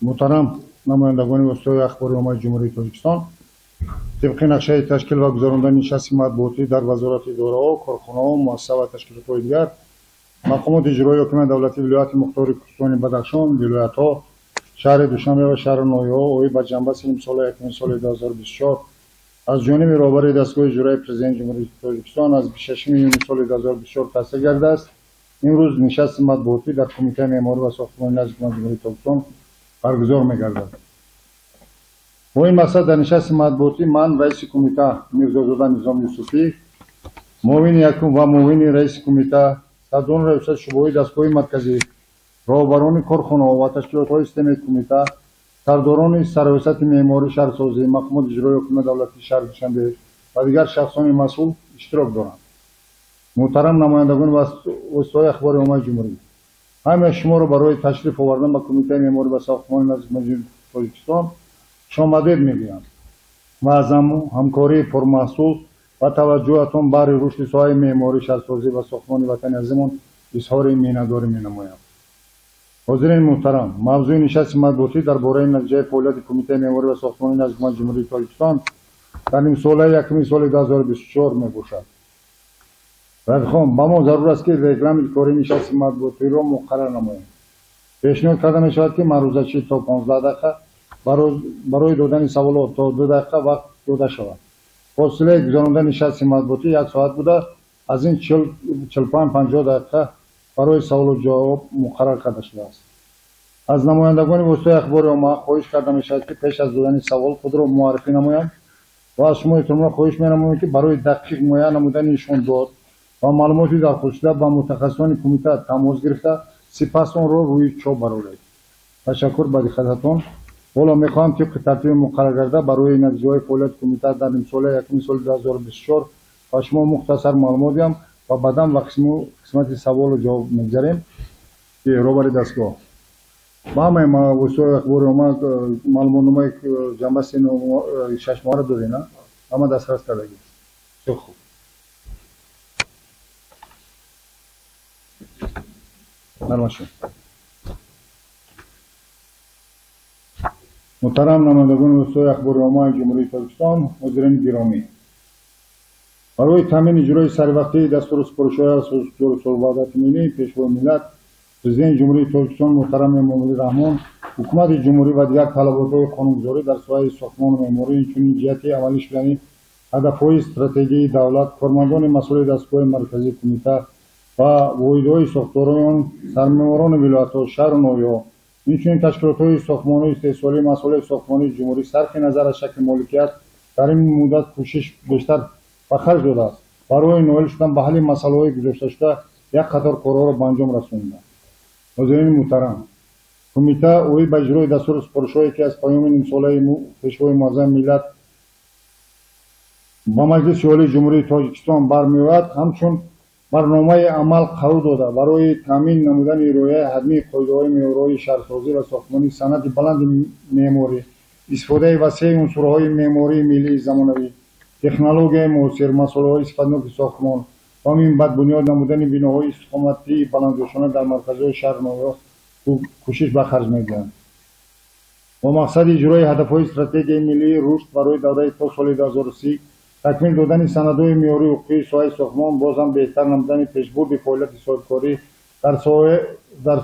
Муҳтарам намояндагони воситаҳои ахбори оммаи Ҷумҳурии Тоҷикистон, тибқи нақшаи ташкил ва гузарондани нишасти матбуотӣ дар вазорати идораҳо, корхонаҳо, муассиса ва ташкилотҳои дигар, мақомоти иҷроии ҳокимияти давлатии вилояти мухтори Кӯҳистони Бадахшон, вилоятҳо, шаҳри Душанбе ва шаҳру ноҳияҳо оид ба ҷанбаси нимсолаи якуми соли 2024 аз ҷониби роҳбари дастгоҳи иҷроии Президенти Ҷумҳурии Тоҷикистон аз 26 июни соли 2024 тасдиқ гардидааст. Имрӯз нишасти матбуотӣ дар Кумитаи меъморӣ ва сохтмони назди Ҳукумати Ҷумҳурии Тоҷикистон баргузор мегардад. Бо ин мақсад дар нишасти матбуотӣ ман, раиси кумита Мирзозода Низом Юсуфӣ, муовини якум ва муовини раиси кумита, сардорони раёсати шӯъбаҳои дастгоҳи марказӣ, роҳбарони корхонаҳо ва ташкилотҳои системаи кумита, сардорони сарраёсати меъморӣ, шаҳрсозӣ, мақомоти иҷроии ҳокимияти давлатии шаҳри Душанбе ва дигар шахсони масъул иштирок доранд. Муҳтарам намояндагони воситаҳои ахбори оммаи ҷумҳурӣ, ҳамаи шуморо барои ташриф овардан ба Кумитаи меъморӣ ва сохтмони назди Ҳукумати Тоҷикистон хушомадед мегӯям ва аз ҳамкории пурмаҳсул ва таваҷҷӯҳатон баҳри рушди соҳаи меъморӣ, шаҳрсозӣ ва сохтмони ватани азизамон изҳори миннатдорӣ менамоям. Ҳозирини муҳтарам, мавзӯи нишасти матбуотӣ дар бораи натиҷаи фаъолияти Кумитаи меъморӣ ва сохтмони назди Ҳукумати Ҷумҳурии Тоҷикистон дар нимсолаи якуми соли 2024 мебошад. Рафиқон, ба мо зарур аст, ки регламенти кории нишасти матбуотиро муқаррар намоем. Пешниҳод карда мешавад, ки маърузачӣ то 15 дақиқа, барои додани саволот то 2 дақиқа вақт дода шавад. Фосилаи гузарондани нишасти матбуотӣ як соат буда, аз ин 45-50 дақиқа барои саволу ҷавоб муқаррар карда шудааст. Аз намояндагони воситаи ахбори омма хоҳиш карда мешавад, ки пеш аз додани савол худро муаррифӣ намоянд ва аз шумо эҳтиромона хоҳиш менамоем, ки барои дақиқ муайян намудани нишондод ва маълумоти дархостшуда ба мутахассисони кумита тамос гирифта, сипас онро рӯи чоп бароред. Ташаккур ба диққататон. Ҳоло мехоҳам тибқи тартиби муқарраргардида барои натиҷаҳои фаъолияти кумита дар нимсолаи якуми соли 2024 ба шумо мухтасар маълумот диҳам ва баъдан ба қисмати саволу ҷавоб мегузарем, ки роҳбари дастгоҳ ба ҳамаи воситаҳои ахбори омма маълумотномаи ҷанбаси шашмоҳаро додем, ҳама дастрас кардагӣ. Хеле хуб. Нармашо. Муҳтарам намояндагони воситаҳои ахбори оммаи Ҷумҳурии Тоҷикистон, ҳозирини гиромӣ, барои таъмини иҷрои саривақтии дастуру супоришҳои Асосгузори сулҳу ваҳдати миллӣ, Пешвои миллат, Президенти Ҷумҳурии Тоҷикистон муҳтарам Эмомалӣ Раҳмон, Ҳукумати ҷумҳурӣ ва дигар талаботҳои қонунгузорӣ дар соҳаи сохтмону меъморӣ, инчунин ҷиҳати амалӣ шудани ҳадафҳои стратегии давлат, кормандони масъули дастгоҳи марказии кумита ва воҳидҳои сохтории он, сармеъморони вилоятҳо, шаҳру ноҳияҳо, инчунин ташкилотҳои сохтмонию истеҳсолии масъулияти сохтмонии ҷумҳурӣ сарфи назар аз шакли моликият дар ин муддат кӯшиш бештар ба харҷ додааст. Барои ноил шудан ба ҳалли масъалаҳои гузошташуда як қатор корҳоро ба анҷом расониданд. Ҳозирини муҳтарам, кумита оид ба иҷрои дастуру супоришҳое, ки аз паёми нимсолаи Пешвои муаззами миллат ба Маҷлиси Олии Ҷумҳурии Тоҷикистон бармеояд, ҳамчун барномаи амал қарор дода, барои таъмин намудани риояи ҳатмии қоидаҳои меъёрҳои шаҳрсозӣ ва сохтмонии санъати баланди меъморӣ, истифодаи васеи унсурҳои меъмории миллии замонавӣ, технологияи муосир, масолеҳои сифатноки сохтмон ва минбаъд бунёд намудани биноҳои истиқоматии баландошёна дар марказҳои шаҳру ноҳияҳо кӯшиш ба харҷ медиҳанд. Бо мақсади иҷрои ҳадафҳои стратегияи миллии рушд барои давраи то соли 2030, такмил додани санадҳои меъёрии ҳуқуқии соҳаи сохтмон, боз ҳам беҳтар намудани пешбурди фаъолияти соҳибкорӣ дар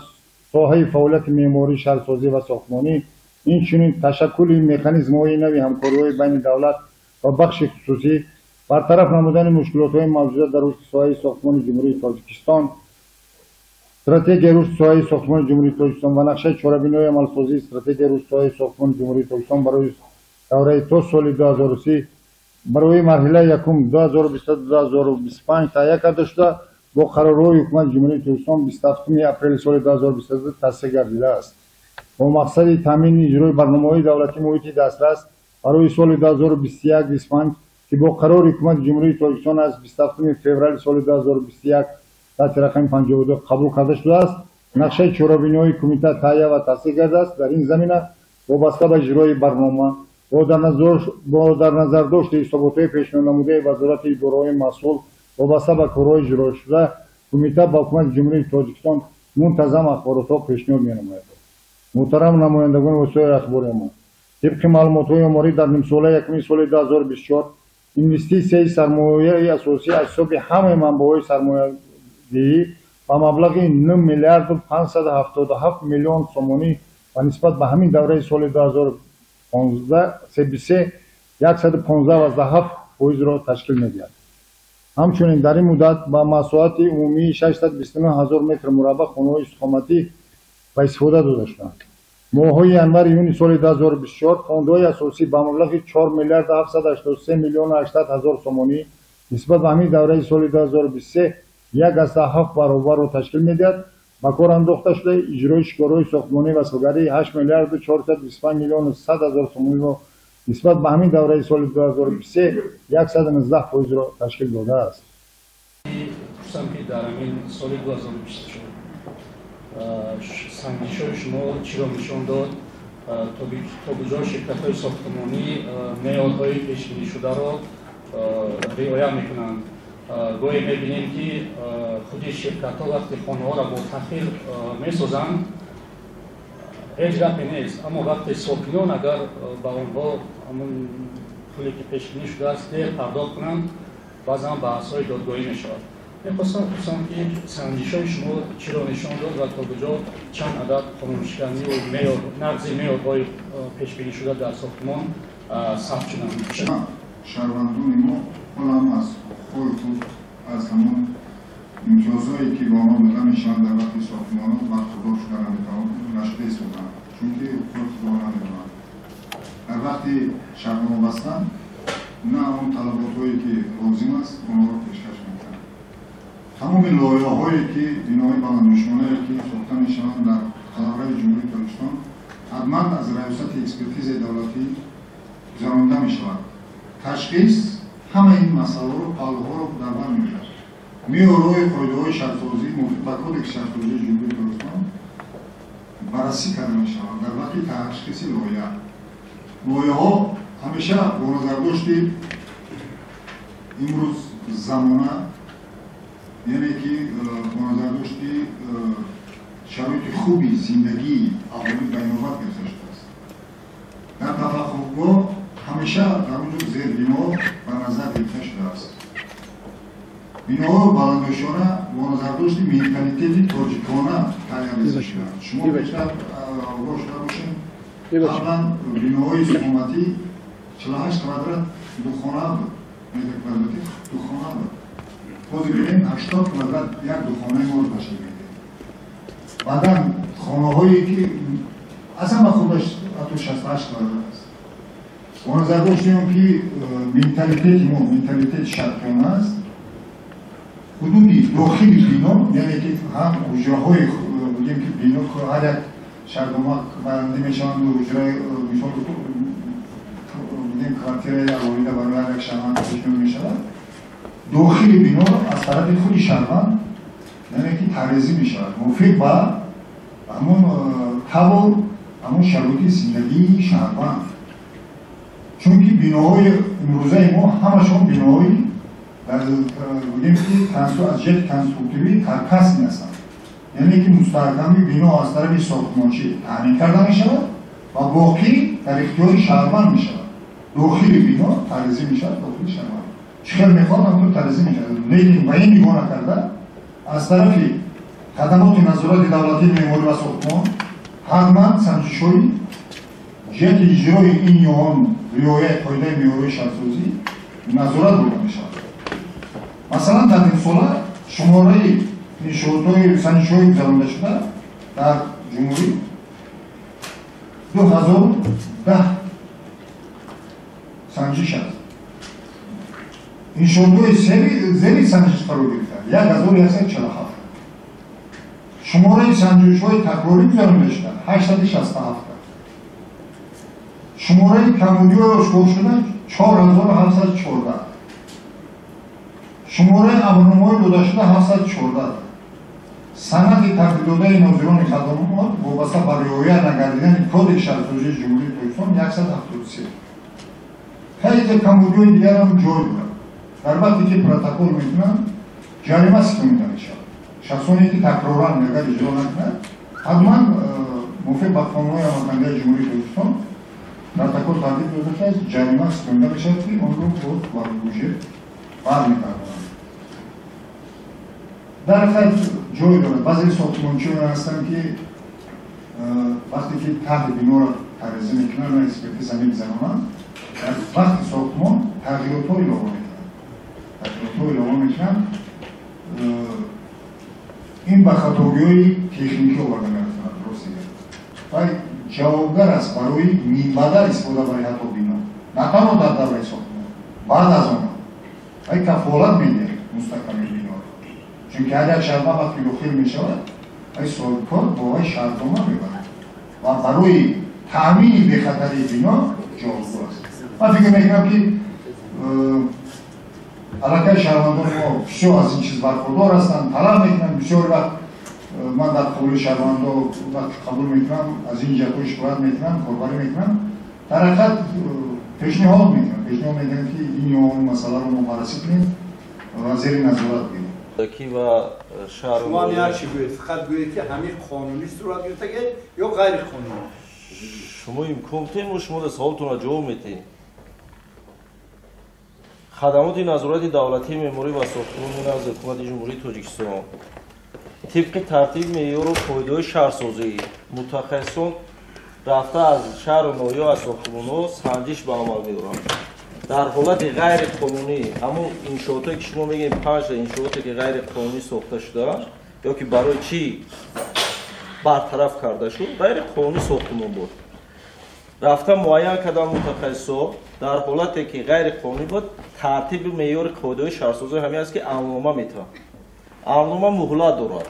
соҳаи фаъолияти меъморӣ, шаҳрсозӣ ва сохтмонӣ, инчунин ташаккули механизмҳои нави ҳамкориҳои байни давлат ва бахши хусусӣ, бартараф намудани мушкилотҳои мавҷуда дар рушди соҳаи сохтмони Ҷумҳурии Тоҷикистон, стратегияи рушди соҳаи сохтмони Ҷумҳурии Тоҷикистон ва нақшаи чорабиниҳои амалсозии стратегияи рушди соҳаи сохтмони Ҷумҳурии Тоҷикистон барои давраи то соли 2030 барои марҳилаи якум 2022-2025 таҳия карда шуда, бо қарорҳои Ҳукумати Ҷумҳурии Тоҷикистон 27 апрели соли 2022 тасдиқ гардидааст. Бо мақсади таъмини иҷрои барномаҳои давлатии муҳити дастрас барои соли 2021-25, ки бо қарори Ҳукумати Ҷумҳурии Тоҷикистон аз 27 феврали соли 2021 таҳти рақами 52 қабул карда шудааст, нақшаи чорабиниҳои кумита таҳия ва тасдиқ гардидааст. Дар ин замина вобаста ба иҷрои барнома бо дар назардошти ҳисоботҳои пешниҳоднамудаи вазорати идораҳои масъул вобаста ба корҳои иҷрошуда, кумита ба Ҳукумати Ҷумҳурии Тоҷикистон мунтазам ахборотҳо пешниҳод менамояд. Муҳтарам намояндагони воситаҳои ахбори омма, тибқи маълумотҳои оморӣ дар нимсолаи якуми соли 2024 инвеститсияи сармояи асосӣ аз ҳисоби ҳамаи манбаъҳои сармоядиҳӣ ба маблағи 9 миллиарду 577 миллион сомонӣ ва нисбат ба ҳамин давраи соли 2015 115,7%-ро ташкил медиҳад. Ҳамчунин дар ин муддат ба масоҳати умумии 629 ҳазор метр мураббаъ хонаҳои истиқоматӣ ба истифода дода шуданд. Моҳҳои январ-июни соли 2024 фондҳои асосӣ ба маблағи 4 миллиард 783 миллиону 800 ҳазор сомонӣ нисбат ба ҳамин давраи соли 2023 1,7 баробарро ташкил медиҳад. Ба кор андохта шуда иҷрои шикорҳои сохтмонӣ ва содирии 8 миллиарду 425 миллиону 100 ҳазор сомониро нисбат ба ҳамин давраи соли 2023 119%-ро ташкил додааст. Пурсам ки дар ҳамин соли 2024 санҷишҳои шумо чиро нишон дод, то куҷо ширкатҳои сохтмонӣ меъёрҳои пешбинишударо риоя мекунанд. Гоҳе мебинем ки худи ширкатҳо вақте хонаҳоро бо таъхир месозанд, ҳеҷ гапе нест, аммо вақте сокинон агар ба онҳо ҳамун пуле ки пешбинӣ шудааст дер пардохт кунанд, баъзан баҳсҳои додгоҳӣ мешавад. Мехостам пурсам ки санҷишҳои шумо чиро нишон дод ва то куҷо чанд адад қонуншиканиву нақзи меъёрҳои пешбинишуда дар сохтмон сабт шуданд. Шаҳрвандони мо ҳоло ҳам аз ҳуқуқҳои худ, аз ҳамон имтиёзҳое ки ба онҳо дода мешаванд дар вақти сохтмонот бархурдор шуда нашуда истоданд, чунки ҳуқуқҳои худро намедонанд. Дар вақти шартнома бастан на он талаботҳое ки лозим аст онҳоро пешкаш мекунанд. Тамоми лоиҳаҳое ки биноҳои баландошёнае ки сохта мешаванд дар қаламрави Ҷумҳурии Тоҷикистон ҳатман аз раёсати экспертизаи давлатӣ гузаронида мешавад. Ташхис ҳамаи ин масъалаҳоро, паҳлӯҳоро дар бар мегирад. Меъёрҳои қоидаҳои шартсозӣ мувофиқ ба Кодекси шартсозии Ҷумҳурии Тоҷикистон баррасӣ карда мешаванд дар вақти ташхиси лоиҳа. Лоиҳаҳо ҳамеша бо назардошти имрӯз замона, яъне ки бо назардошти шароити хуби зиндагии аҳолӣ ба инобат гирифта шудааст. Дар таваққуфгоҳ ҳамеша дар он ҷо зербино ба назар гирифта шудааст. Биноҳо баландошёна бо назардошти менталитети тоҷикона таҳия шудаанд. Шумо бештар огоҳ шуда бошед, қаблан биноҳои истиқоматӣ 48 квадрат духона буд, метр квадратӣ духона буд. Ҳозир бинем 80 квадрат як духонаи моро ташкил медиҳад. Баъдан хонаҳое ки аз ҳама худаш ҳатто 68 квадрат аст. Бо назардошти он ки менталитети мо менталитети шарқиёна аст, ҳудуди дохили бино, яъне ки ҳам ҳуҷраҳои бигем ки бино ҳар як шартнома баранда мешаванд, ҳуҷраи мисол бигем квартираи алоҳида барои ҳар як шаҳрванд пешниҳод мешавад, дохили бино аз тарафи худи шаҳрванд яъне ки тарезӣ мешавад мувофиқ ба ҳамон табъу ҳамон шароити зиндагии шаҳрванд. Чунки биноҳои имрӯзаи мо ҳамашон биноҳои бигем ки аз ҷиҳати конструктивӣ каркасни ҳастанд, яъне ки мустаҳками бино аз тарафи сохтмончӣ таъмин карда мешавад ва боқӣ дар ихтиёри шаҳрванд мешавад. Дохили бино тарезӣ мешавад, дохили шаҳрванд чӣ хел мехоҳад ҳамонтур тарезӣ мешавад. Лекин ба ин нигоҳ накарда аз тарафи хадамоти назорати давлатии меъморӣ ва сохтмон ҳатман санҷишҳои ҷиҳати иҷрои ин ё он риояи қоидаи меъёрҳои шартсозӣ назорат бурда мешавад. Масалан, дар нимсола шумораи иншоотҳои санҷишҳои гузаронида шуда дар ҷумҳурӣ 2010 санҷиш аст. Иншоотҳои зери санҷиш қарор гирифта 1147. Шумораи санҷишҳои такрорӣ гузаронида шуда 867. Шумораи камбудиҳои ошкор шуда 4714. Шумораи амрномаҳои додашуда 714. Санади тартибдодаи нозирони хадамот вобаста ба риоя нагардидани Кодекси шартсозии Ҷумҳурии Тоҷикистон 173. Хеле камбудиҳои дигарам ҷой дорад. Дар вақте ки протокол мекунанд, ҷарима ситонида мешавад. Шахсоне ки такроран агар иҷро накунад, ҳатман мумкин Мувофиқ ба қонунҳои амалкунандаи Ҷумҳурии Тоҷикистон протокол тартиб дода шудааст, ҷарима ситонида мешавад, ки онро боз ба буҷет бармегардонанд. Дар ҳақиқат ҷой дорад. Баъзе сохтмончиёне ҳастанд, ки вақте ки таҳти биноро таррезӣ мекунанд ва экспертиза мегузаронанд, дар вақти сохтмон тағйиротҳо илова мекунанд. Тағйиротҳо илова мекунанд. Ин ба хатогиҳои техникӣ оварда мерасонад, рости гап. Вай ҷавобгар аст барои минбаъда истифода барои ҳатто бино, на танҳо дар давраи сохтмон, баъд аз он вай кафолат медиҳад мустаҳкамии биноро. Чунки ҳар як шаҳрванд вақте дохил мешавад, вай соҳибкор бо вай шартнома мебарад ва барои таъмини бехатарии бино ҷавобгӯ аст. Ман фикр мекунам, ки аллакай шаҳрвандони мо бисёр аз ин чиз бархурдор ҳастанд, талаб мекунанд. Бисёр вақт ман дар қабули шаҳрвандо вақти қабул мекунам, аз ин ҷиҳатҳо шикоят мекунам, корбарӣ мекунам. Дар ҳақиқат пешниҳод мекунам, пешниҳод мекунам, ки ин ё он масъаларо мо баррасӣ кунем ва зери назорат бигирем. Ки ва шаҳр шумо ҳам як чӣ гӯед, фақат гӯед, ки ҳамин қонунӣ сурат гирифтага ё ғайриқонунӣ. Шумо имкон тем, мо шумо саволтонро ҷавоб метиҳем. Хадамоти назорати давлатии меъморӣ ва сохтмони назди Ҳукумати Ҷумҳурии Тоҷикистон тибқи тартиби меъёру қоидаҳои шаҳрсозӣ мутахассисон рафта аз шаҳру ноҳияҳо, аз сохтмонҳо санҷиш ба амал меоранд. Дар ҳолати ғайриқонунӣ ҳамун иншоотое, ки шумо мегӯед, панҷта иншооте, ки ғайриқонунӣ сохта шудаанд ё ки барои чӣ бартараф карда шуд, ғайриқонунӣ сохтмон буд. Рафта муайян кардан мутахассисо, дар ҳолате ки ғайриқонунӣ буд, тартиби меъёри қоидаҳои шаҳрсозӣ ҳамин аст, ки амрнома метавад. Амрнома муҳлат дорад.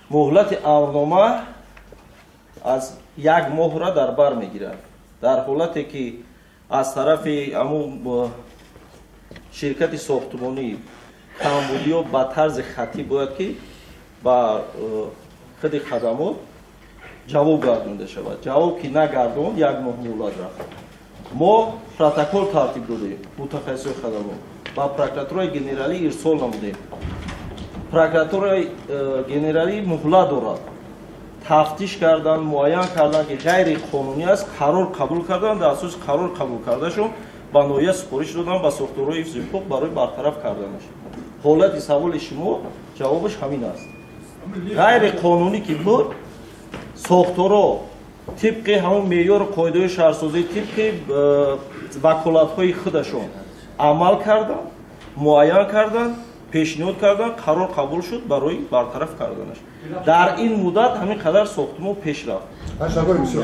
Муҳлати амрнома аз як моҳра дар бар мегирад. Дар ҳолате ки аз тарафи ҳамун ширкати сохтмонӣ камбудиё ба тарзи хаттӣ бояд ки ба худи хадамот ҷавоб гардонда шавад. Ҷавоб ки нагардонд, як моҳ муҳлат рафт. Мо протокол тартиб додем, мутахассисои хадамот ба прокуратураи генералӣ ирсол намудем. Прокуратураи генералӣ муҳлат дорад. Тафтиш кардан, муайян кардан, ки ғайриқонунӣ аст, қарор қабул кардан, дар асоси қарор қабул кардашон ба ноҳия супориш додан, ба сохторҳои ҳифзи ҳуқуқ барои бартараф карданаш. Ҳолати саволи шумо ҷавобаш ҳамин аст. Ғайриқонунӣ ки буд, сохторҳо тибқи ҳамон меъёру қоидаҳои шаҳрсозӣ, тибқи ваколатҳои худашон амал карданд, муайян карданд, пешниҳод карданд, қарор қабул шуд барои бартараф карданаш. Дар ин муддат ҳамин қадар сохтмон пеш рафт. Ташаккур бисёр.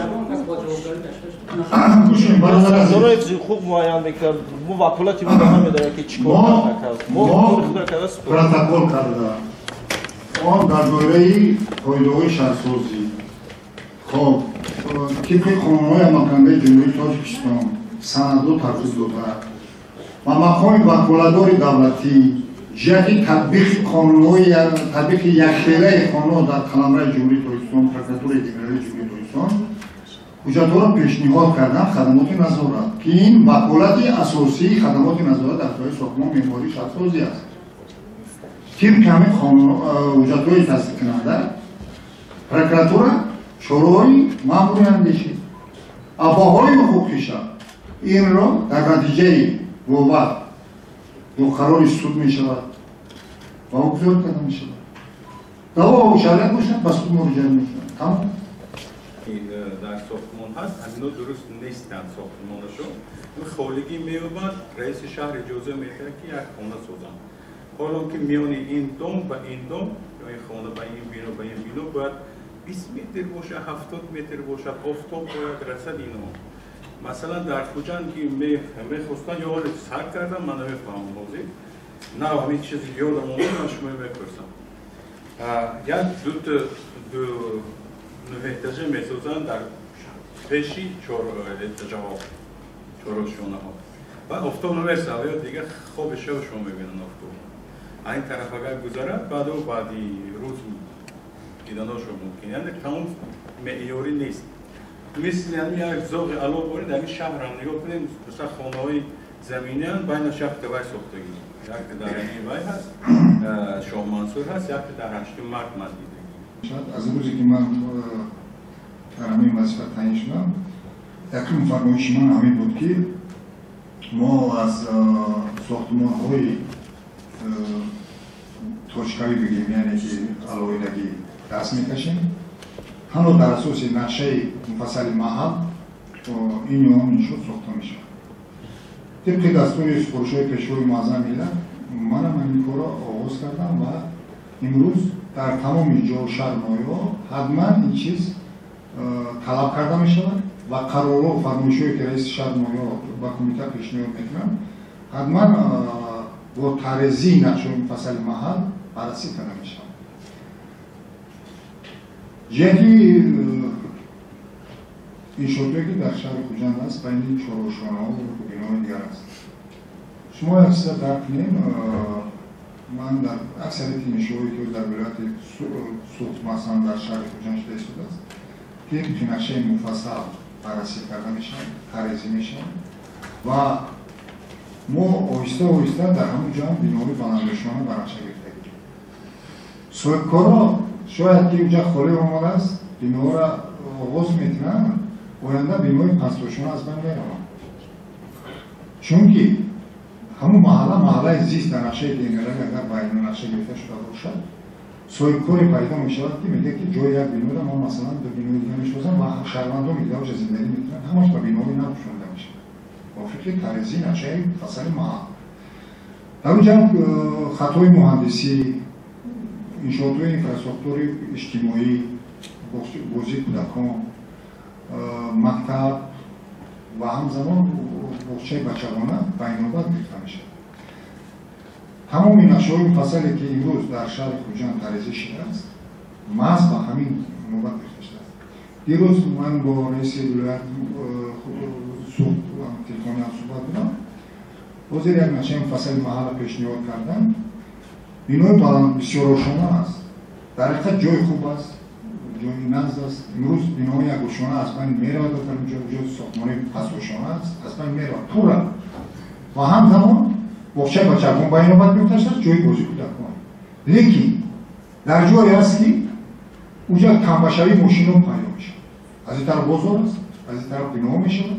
Сохторҳои ҳифзи ҳуқуқ муайян мекард. Мо ваколати мо намедонем, ки чӣ кор накард. Мо кори худро карда протокол карда. Он дар доираи қоидаҳои шаҳрсозӣ, хоб, тибқи қонунҳои амалкунандаи Ҷумҳурии Тоҷикистон санадҳо тартиб дода ва мақоми ваколатдори давлатӣ ҷиҳати татбиқи қонунҳои, татбиқи якхелаи қонунҳо дар қаламрави Ҷумҳурии Тоҷикистон, Прокуратураи Генералии Ҷумҳурии Тоҷикистон ҳуҷҷатҳоро пешниҳод кардан хадамоти назорат, ки ин ваколати асосии хадамоти назорат дар соҳаи сохтмон, меъморӣ, шаҳрсозӣ аст. Тибқи ҳамин ҳуҷҷатҳои тасдиқкунанда прокуратура чораҳои маъмурӣ андешид, абоҳои ҳуқуқиша инро дар натиҷаи вобат ё қарори суд мешавад ва гузор карда мешавад. Даъво шариат бошад, ба суд муроҷиат мекунад. Тамом. Дар сохтмон ҳаст, ҳамино дуруст нестанд сохтмонашон. Холигӣ меёбад, раиси шаҳр иҷоза медиҳад, ки як хона созанд. Ҳоло ки миёни ин дом ба ин дом ё ин хона ба ин бино ба ин бино бояд 20 метр бошад, 70 метр бошад, офтоб бояд расад ино. Масалан, дар Хуҷанд ки мехостанд ё ҳоле сар кардам, ман намефаҳмам ҳозир. На, ҳамин чизе ёдам омад, ман шумо мепурсам. Як дута нӯҳэтажа месозанд дар пеши чор этажаҳо, чорошонаҳо. Баъд офтоб намерасад, ё дигар хоби шаб шумо мебинанд офтоб. Ин тараф агар гузарад, баъду баъди рӯз диданошо мумкин. Яъне тамом меъёрӣ нест. Мисли ҳамин як зоғи ало боред, ҳамин шаҳрам нигоҳ кунем, масалан, хонаҳои заминиан байнаш якта вай сохтагӣ. Якта дар ҳамин вай ҳаст, Шоҳмансур ҳаст, якта дар ҳашти март ман дидагӣ. Шояд аз рӯзе ки ман ҳамин вазифа таъин шудам, якум фармоиши ман ҳамин буд, ки мо аз сохтмонҳои точкавӣ бигирем, яъне ки алоҳидагӣ даст мекашем. Танҳо дар асоси нақшаи муфассали маҳал ин ё он иншоот сохта мешавад. Тибқи дастури супоришҳои Пешвои Муаззами миллат манам ҳамин корро оғоз кардам ва имрӯз дар тамоми ҷо, шаҳр, ноҳияҳо ҳатман ин чиз талаб карда мешавад ва қарорҳо, фармоишҳое, ки раиси шаҳр, ноҳияҳо ба кумита пешниҳод мекунанд, ҳатман бо тарезии нақшаҳои муфассали маҳал баррасӣ карда мешавад. Ҷиҳати иншоотое, ки дар шаҳри Хуҷанд аст, байни чорошонаҳо биноҳои дигар аст. Шумо як чиза дарк кунем: ман дар аксарияти иншоое, ки дар вилояти Суғд, масалан дар шаҳри Хуҷанд шуда истодааст, тибқи нақшаи муфассал баррасӣ карда мешавад, тарезӣ мешавад ва мо оҳиста оҳиста дар ҳамон ҷо ҳам биноҳои баландошёна ба нақша гирифтагӣ. Соҳибкоро шояд ки уҷа холӣ омадааст, биноҳоро оғоз мекунанд, оянда биноҳои пастошёна аз байн мераванд, чунки ҳамун маҳалла маҳаллаи зист дар нақшаи генералӣ агар ба нақша гирифта шуда бошад, соҳибкоре пайдо мешавад, ки мегӯяд, ки ҷои як биноро ман масалан ду бинои дига месозам ва шаҳрвандон ки дар оҷа зиндагӣ мекунанд, ҳамаш ба биноҳои нав пӯшонида мешавад мувофиқи тарезии нақшаи муфассали маҳал. Дар он ҷа хатои муҳандисӣ, иншоотҳои инфраструктури иҷтимоӣ, бозии кӯдакон, мактаб ва ҳамзамон боғчаи бачагона ба инобат гирифта мешавад. Тамоми нақшаҳои муфассале, ки имрӯз дар шаҳри Хуҷанд тарезӣ шудааст, маҳз ба ҳамин нобат гирифта шудааст. Дирӯз ман бо раиси вилоят Суғд телефонӣ ҳам суҳбат будам. Ҳозир як нақшаи муфассали маҳалла пешниҳод кардам. Бинои баланд бисёрошона аст, дар ҳақиқат ҷои хуб аст, ҷои нағз аст. Имрӯз бинои якошона аз байн меравад, дар ҷо сохтмони пасошона аст, аз байн меравад пурра ва ҳамзамон боғчаи бачагон ба инобат гирифта шудааст, ҷои бозии кӯдакон. Лекин дар ҷое аст, ки уҷа тамбашавии мошино пайдо мешавад. Аз ин тараф бозор аст, аз ин тараф биноҳо мешавад.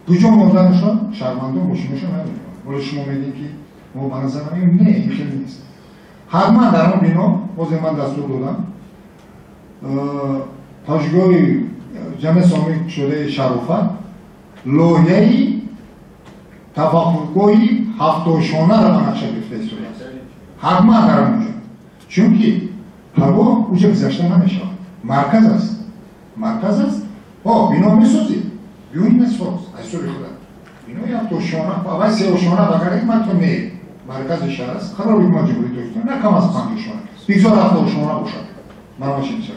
Куҷо монданашон шаҳрвандон мошиношон намедонанд. Ҳоло шумо мегӯед, ки мо ба назар намеем. Не, ин хеле нест. Ҳатман дар он бино ҳозир ман дастур додам, пажӯҳгоҳи ҷамъияти саҳомии кушодаи Шарофат лоиҳаи таваққуфгоҳи ҳафтошонаро ба нақша гирифта истодааст. Ҳатман дар он ҷо, чунки ҳаво уҷа гузашта намешавад, марказ аст, марказ аст. О бино месозӣ, биёи месоз аз ҳисоби худат бинои ҳафтошона ва сеошона. Багар ман то не, маркази шаҳр аст, қарор ма Ҷумҳурии Тоҷикистон на кам аз панҷошона, бигзор ҳафтошона бошад. Ман чӣ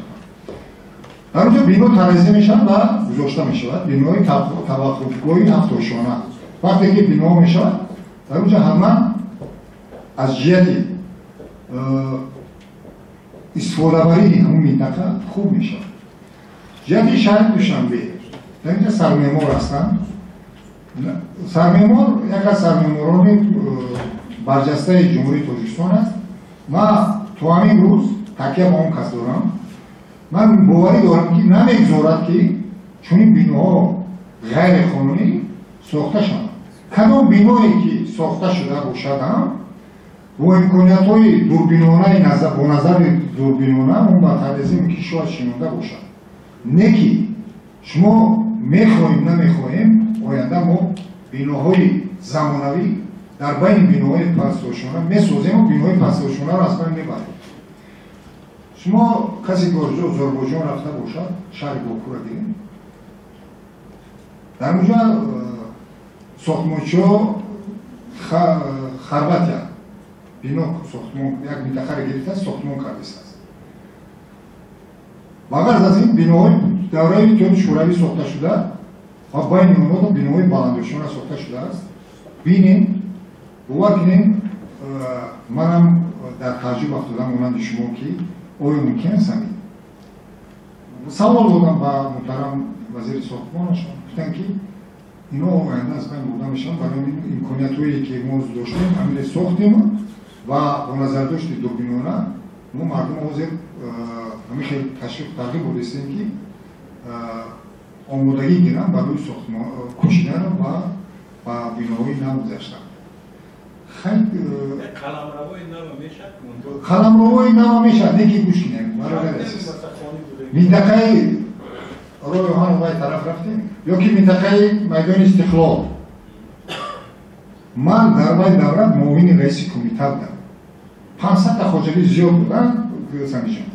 дар онҷо бино тарезӣ мешавад ва гузошта мешавад бинои таваққуфгоҳи ҳафтошона. Вақте ки бино мешавад, дар онҷо ҳатман аз ҷиҳати истифодабарии ҳамун минтақа хуб мешавад. Ҷиҳати шаҳри Душанбе дар инҷа сармеъмор ҳастанд. Сармеъмор як аз сармеъморони барҷастаи Ҷумҳурии Тоҷикистон аст. Ман то ҳамин рӯз такя ба он кас дорам. Ман боварӣ дорам, ки намегузорад, ки чунин биноҳо ғайриқонунӣ сохта шаванд. Кадом биное ки сохта шуда бошад ҳам, бо имкониятҳои дурбинонаи, бо назари дурбинона он ба тарези ки шояд шинонда бошад. Не ки шумо мехоҳем, намехоҳем, оянда мо биноҳои замонавӣ дар байни биноҳои пастошона месозему биноҳои пастошонаро аз байн мебарем. Шумо касе ки Озарбойҷон рафта бошад, шаҳри Бокуро дидем. Дар онҷа сохтмончиҳо Хорватия бино сохтмон, як минтақаро гирифтааст, сохтмон кардистааст. Ва ғарз аз ин, биноҳои давраи Иттиҳоди Шӯравӣ сохта шуда ва байни онҳо биноҳои баландошёна сохта шудааст. Бинем, бовар кунем, манам дар тааҷҷуб афтодам монанди шумо, ки оё мумкин аст ҳамин? Савол додам ба муҳтарам вазири сохтмонашон, гуфтанд, ки ино оянда аз байн бурда мешаванд. Барои имкониятҳое, ки мо доштем, ҳамине сохтем ва бо назардошти дурбинона мо мардум ҳозир ҳамин хел ташвиқ тарғиб бурдистем, ки омодагӣ гиранд барои кӯчидан ва ба биноҳои нав гузаштан. Қаламравҳои нав мешавад, не ки гӯш кунем. Минтақаи роҳи оҳан вай тараф рафтем ё ки минтақаи майдони Истиқлол. Ман дар вай давра муовини раиси кумита будам. 500 та хоҷагӣ зиёд буданд, Самиҷон.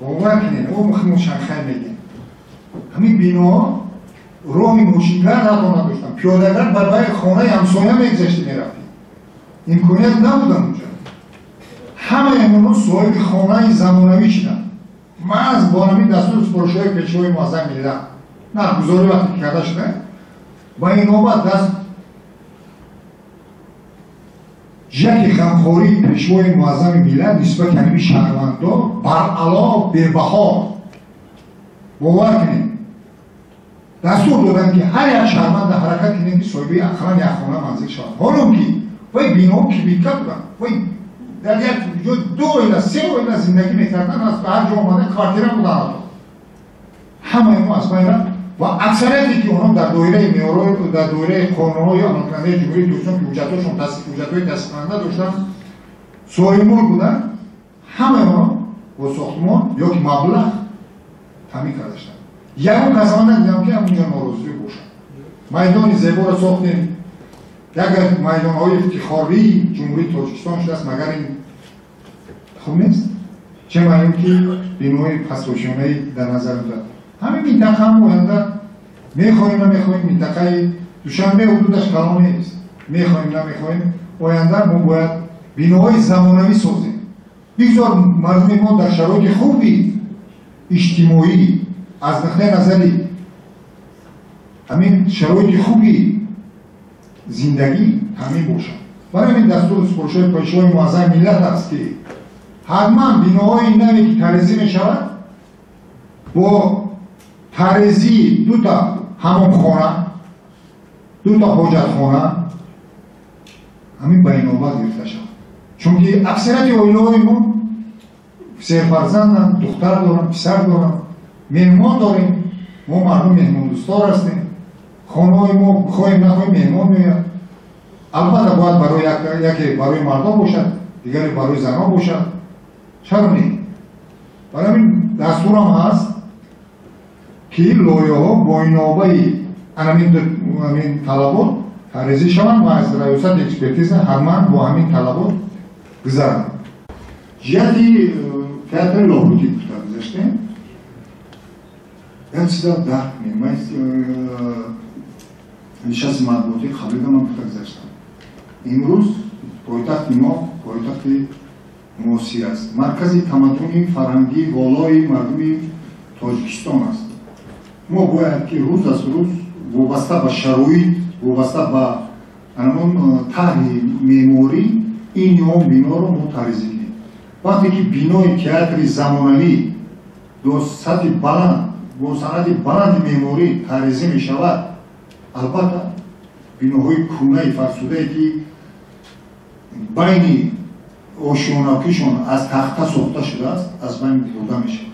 Бовар кунед, о мухимон Шанхай мегем. Ҳамин биноҳо роҳи мошингард ҳатто надоштанд. Пиёдагард бар байи хонаи ҳамсоя мегузашти мерафтем. Имконият набудам унҷа. Ҳамаи онҳо соҳиби хонаи замонавӣ шуданд. Маҳз бо ҳамин дастуру супоришҳои Пешвои Муаззами миллат. Нархгузорӣ вақте ки карда шуда, ба ин навбат даст ҷиҳати ғамхории Пешвои Муаззами миллат нисбати ҳамин шаҳрвандо баръало бебаҳо. Бовар кунед, дастур доданд, ки ҳар як шаҳрванда ҳаракат кунем, ки соҳиби ақаллан як хона манзил шавад. Ҳолон ки вай биноҳо кибитка буданд, вай дар як ҷо ду оила, се оила зиндагӣ мекарданд, аз ҳар ҷо омада квартира буданд ҳатто. Ҳамаи мо аз байн рафт ва аксарияте ки онҳо дар доираи меъёрҳо, дар доираи қонунҳои амалкунандаи Ҷумҳурии Тоҷикистон, ки ҳуҷҷатҳошон ҳуҷҷатҳои тасдиқкунанда доштанд, соҳибмулк буданд, ҳамаи онҳо бо сохтмон ё ки маблағ таъмин карда шуданд. Ягон кас ман надидам, ки ҳамунҷо норозӣ бошад. Майдони зеборо сохтем, як аз майдонҳои ифтихории Ҷумҳурии Тоҷикистон шудааст. Магар ин хуб нест? Чӣ маълум ки бинои пасрошонаи дар назар дорад. Ҳамин минтақа ҳам оянда, мехоҳем намехоҳем, минтақаи Душанбе ҳудудаш калон нест, мехоҳем намехоҳем, оянда мо бояд биноҳои замонавӣ созем. Бигзор мардуми мо дар шароити хуби иҷтимоӣ, аз нуқтаи назари ҳамин шароити хуби зиндагӣ таъмин бошад. Барои ҳамин дастуру супоришҳои Пешвои Муаззами миллат аст, ки ҳатман биноҳои наве ки тарезӣ мешавад, бо тарезии дута ҳамомхона, дута ҳоҷатхона ҳамин ба инобат гирифта шавад, чунки аксарияти оилаҳои мо сефарзанданд, духтар доранд, писар доранд, меҳмон дорем. Мо мардум меҳмондӯстор ҳастем. Хонаҳои мо, хоҳем нахоҳем, меҳмон меояд. Албатта, бояд барои яке барои мардон бошад, дигаре барои занон бошад. Чаро не? Барои ҳамин дастурам ҳаст, ки лоиҳаҳо бо инобаи ҳамин талабот тарезӣ шаванд ва аз раёсати экспертиза ҳатман бо ҳамин талабот гузаранд. Ҷиҳати театри Лоҳутӣ гуфта гузаштем, як чиза дарк кунем. Ман нишасти матбуотӣ қаблида ман гуфта гузаштам, имрӯз пойтахти мо пойтахти муосир аст, маркази тамаддуни фарҳангии волои мардуми Тоҷикистон аст. Мо бояд ки рӯз аз рӯз вобаста ба шароит, вобаста ба анамон тарҳи меъморӣ ин ё он биноро мо тарезӣ кунем. Вақте ки бинои театри замонавӣ бо сатҳи баланд, бо санъати баланди меъморӣ тарезӣ мешавад, албатта, биноҳои кӯнаи фарсудае, ки байни ошёнакишон аз тахта сохта шудааст, аз байн бурда мешавад.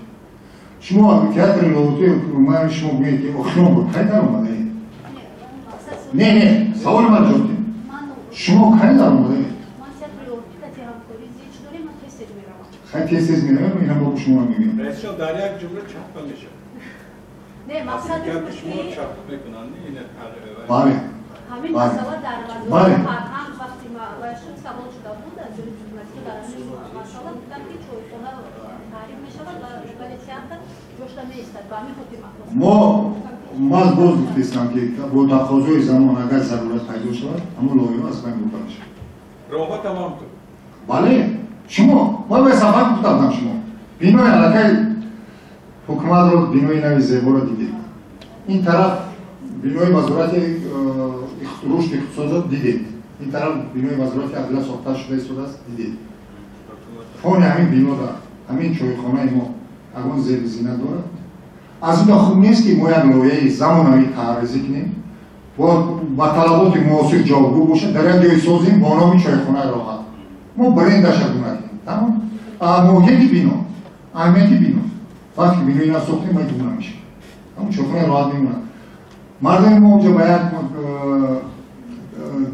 Шумо театри Лоҳутӣ, ман шумо гӯед, ки охирон бор кай даромадаед? Не, саволи ман ҷавоб диҳед. Шумо кай даромадаед? Хай, тез тез меравем, инам бо шумо мегӯям. Раисҷон, дар як ҷумла чапа мешавад. Шумо чап мекунанд. Бале. Ҳамин масъала дар вазорати фарҳанг вақти шуд, савол шуда буд аз ҷониби журналистҳо. Дар ҳамин масъала гуфтанд, ки чойхона таъриф мешавад, вале театр ҷошта меистад. Ба ҳамин хотир мо ман боз гуфтестам, ки бо тақозои замон, агар зарурат пайдо шавад, ҳамон лоиҳа аз байн бурда мешавад. Роҳа тамом ту. Бале, шумо ман ба сафар гуфта будам, шумо бинои аллакай ҳукуматро, бинои нави зеборо дидед, ин тараф бинои вазорати рушди иқтисодот дидед, ин тараф бинои вазорати адлия сохта шуда истодааст, дидед. Фони ҳамин бинода ҳамин чойхонаи мо ягон зебу зинат дорад? Аз ин хуб нест, ки мо як лоиҳаи замонавӣ тарезӣ кунем, ба талаботи муосир ҷавобгӯ бошад, дар як ҷое созем бо номи чойхонаи Роҳат, мо брендаша гуна кунем, тамом. Моҳияти бино, аҳамияти бино, вақте ки бинои нав сохтем, вай гуна мешавад. Ҳамун чойхонаи роҳат мемонад. Мардуми мо онҷо ба як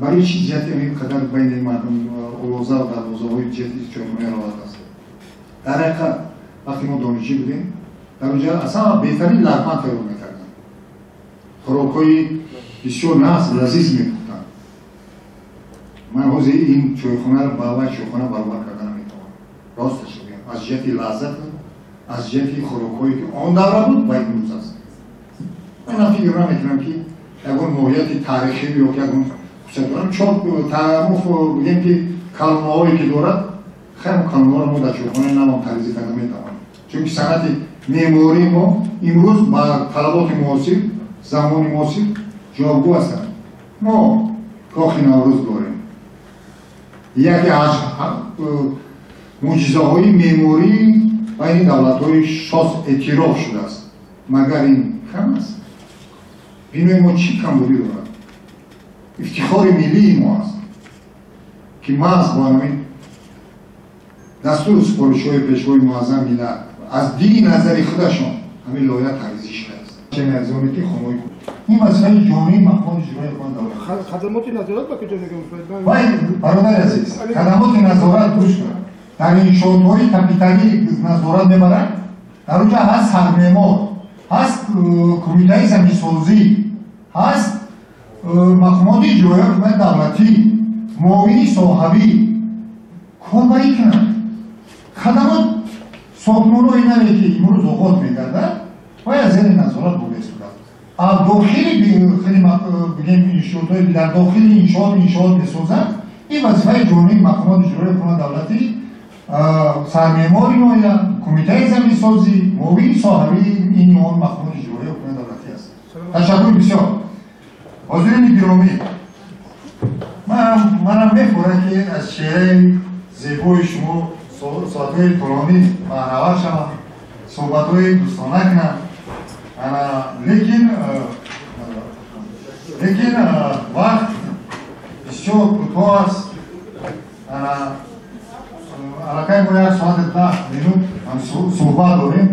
барои чӣ ҷиҳати ин қадар байни мардум овоза ва дарвозаҳои ҷиҳати чойхонаи роҳат аст? Дар ҳақиқат вақте мо донишҷӯ будем, дар онҷо аслан беҳтарин лағман тайёр мекарданд. Хӯрокҳои бисёр нағз, лазиз мепухтанд. Ман ҳозир ин чойхонаро ба вай чойхона баробар карда наметавонам. Росташ бигӯям, аз ҷиҳати лаззат, аз ҷиҳати хӯрокҳое ки он давра буд ва имрӯз аст. Ман фикр намекунам ки ягон моҳияти таърихӣ ё ягон хусусият дорам. Чор бигем ки калонаҳое ки дорад, хайр, калонаҳоро мо дар чойхонаи навам таризӣ карда метавонем. Чунки санъати меъмории мо имрӯз ба талаботи муосир, замони муосир ҷавобгӯ ҳастанд. Мо кохи Наврӯз дорем. Яке аз мӯъҷизаҳои меъмории байни давлатҳои шос эътироф шудааст. Магар ин кам аст? Бинои мо чӣ камбудӣ дорад? Ифтихори миллии мо аст, ки маҳз бо ҳамин дастуру супоришҳои пешвои муаззам миллат аз дини назари худашон ҳамин лоиҳа таризӣ шудааст. Чемиазоне ки хонаҳои ин вазифаи ҷомеаи мақомоти иҷроияи ҳукумати давлат. Хадамоти назорат ба куҷо мегӯяд? Вай, бародари азиз, хадамоти назорат гӯш кунад. Дар иншоотҳои капиталӣ назорат мебарад, дар онҷо ҳаст сармеъмор, ҳаст кумитаи заминсозӣ, ҳаст мақомоти иҷроияи ҳукумати давлатӣ, муовини соҳавӣ кор ба ин кунанд. Хадамот сохтмонҳои наве ки имрӯз оғоз мегардад, вай аз зери назорат бурда истодааст. А дохили бигем иншоотҳое дар дохили иншоот месозанд, ин вазифаи ҷомеаи мақомоти иҷроияи ҳукумати давлатӣ, сармеъмори ноҳия, кумитаи заминсозӣ, муовини соҳавии ин он мақомоти иҷроияи ҳукумати давлатӣ аст. Ташаккур бисёр. Ҳозирини гиромӣ, манам мефурам ки аз чеҳраи зебои шумо соатҳои тӯлонӣ баҳравар шавам, суҳбатҳои дӯстона кунам. Лекин вақт бисёр кӯтоҳ аст. Аллакай мо 1 соати 10 минут суҳбат дорем.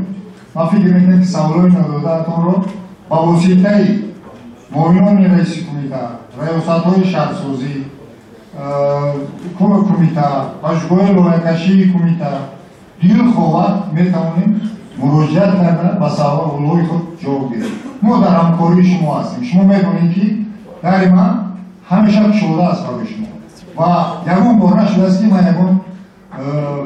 Ман фикр мекунам ки саволҳои надодаатонро ба воситаи муовинони раиси кумита, раёсатҳои шаҳрсозӣ, кумита, пажӯҳгоҳи лоиҳакашии кумита дилхоҳа метавонем муроҷиат карда ба саволҳои худ ҷавоб диҳем. Мо дар ҳамкории шумо ҳастем. Шумо медонед ки дари ман ҳамеша кушода аст барои шумо ва ягон бор нашудааст ки ман ягон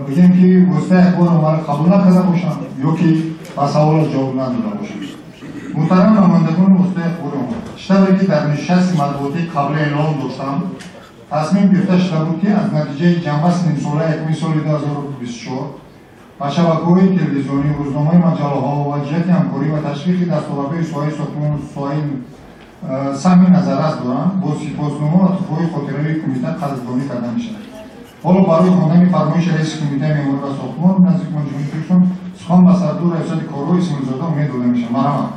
бигем ки воситаи ахборро маро қабул накарда бошам ё ки ба саволот ҷавоб надода бошам. Муҳтарам намояндагони воситаи ахбори омма, чӣ ки дар нишасти матбуотии қабли эълон доштам, тасмим гирифта шуда буд ки аз натиҷаи ҷанбасти нимсолаи якуми соли 2024 ба шабакаҳои телевизионӣ, рӯзномаи маҷаллаҳо ва ҷиҳати ҳамкорӣ ва ташвиқи дастовардҳои соҳаи сохтмону соҳаи саҳми назаррас доранд, бо сипоснома ва туҳфаҳои хотиравии кумита қадрдонӣ карда мешавад. Ҳоло барои хондани фармоиши раиси кумитаи меъморӣ ва сохтмон назди Ҳукумати Ҷумҳурии Тоҷикистон сухан ба сардори раёсати корҳои Исмоилзода умед дода мешавад. Марҳамат.